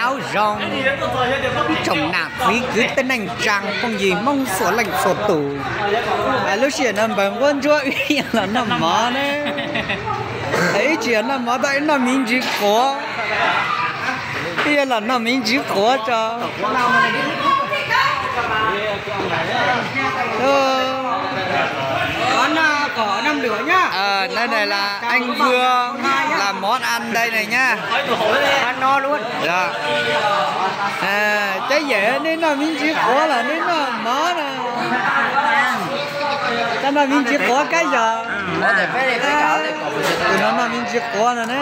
Nyob zoo ib tsoom nam txiv kwv tij neej tsaa phooj ywg Hmoob txhua leej txhua tus. Lub sij hawm no npawg Nquab Ntsuab wb los noj mov ne. Wb tsis yog noj mov tab, wb noj me ntsis quav. Wb yuav los noj me ntsis quav tso. Hnub no là anh Vương làm món ăn đây này nhá. Cov yawm, nej noj me ntsis quav los nej noj mov na. Koj noj me ntsis quav kab yog. Tus no noj me ntsis quav no ne.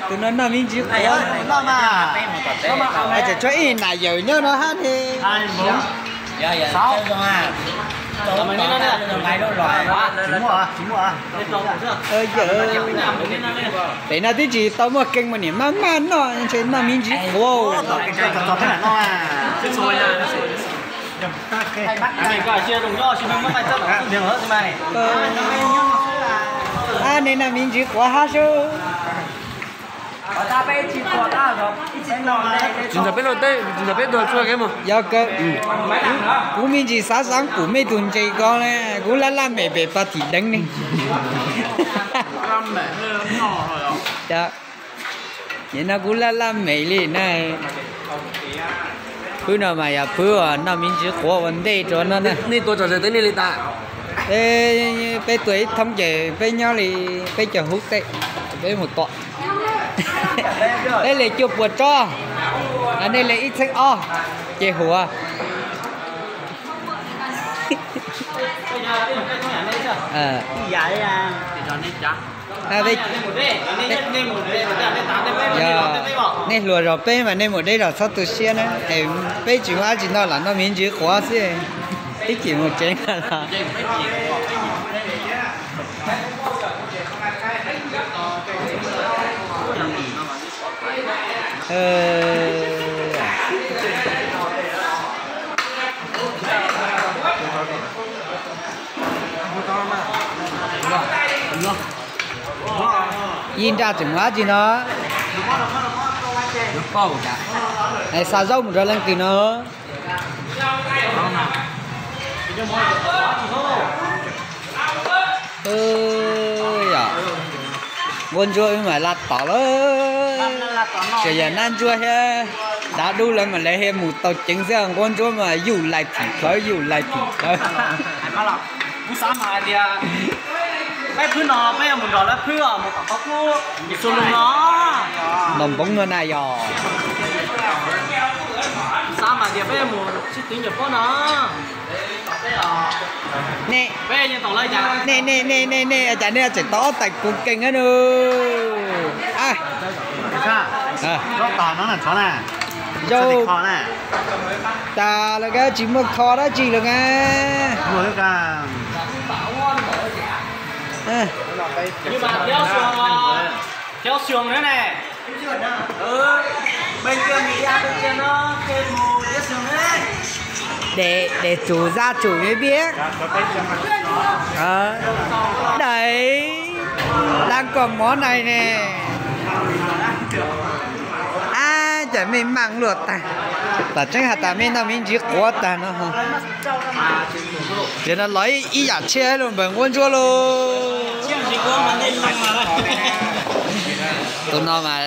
Tus no noj me ntsis quav. Tseem tshuav ib nam yawm nyob no hab ne. Pem no twb tsis tau muaj keeg mas niam maj maj noj, ntshe noj me ntsis quav. Nej noj me ntsis quav hab sub. Tsis nrog peb luag teb, tsis nrog peb tuag txhua kev mus. Yog kawg, kuv me ntsis xav xav pum mej tug ntses ko, kuv laj laj mem pem pas thim deev ne. Ces no kuv laj laj mem li na. Phwb no mas yog phwb noj me ntsis quav ua ntej rau no na. Nej tuav tso zes teb nej li tas. Peb tuav ib thoob ces peb nyob li peb caug hub tej, peb mus tom. Peb li cuaj puas tsob, nej li ib txheeb ob, ces huav. Nej hluas zog peb mas nej mus deb zog txhob tu siab na. Peb tsis muaj dab tsi noj los noj me ntsis quav xwb, ib chim mus tsev los. Yij Nraj tseem mus dab tsi no? Xa zaub mus rau leej twg no? Nquab Ntsuab wb mas laj tom lawm, tsuas yog Nab Ntsuab thiab Dav Dub lawv mas lawv thiaj mus tau ceev xwb, Nquab Ntsuab mas yuj lais thim khawv yuj lais thim khawv. Kuv xav mas hais tias peb phwb no peb yuav mus nrog lawv phwb mus tom qhov kub Xu Lug no. Npog npoob no na yog. Xav mas tias peb mus sib twv nyuam pob no. Nej, nej, nej, nej, cas nej tseem tau ob tais kuv keeg na. Yau, tas lawm, koj tsis muaj kho dab tsi lawm na. Dem tsum zaj tsum me biab. Dais, dab koj mov nai ne. Ab, cas mej maaj luaj tag. Tam tseeb has tas mej noj me ntsis quav tag no. Ces no los ib yam tshiab lug npawg Nquab Ntsuab lauj. Tus no mas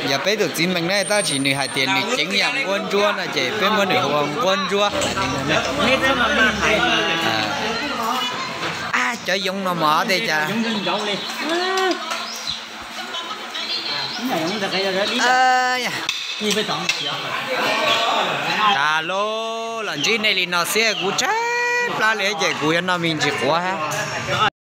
yog peb tus txiv meeg ne, tab sis nws hais tias nws ceev yam Nquab Ntsuab no ces peb muab nws hu ua Nquab Ntsuab. Ab, cov yoov no mos tej cas. Tas lauj, los ntsib nej li no xwb kuv tshaib plab li ces kuv yuav noj me ntsis quav hab.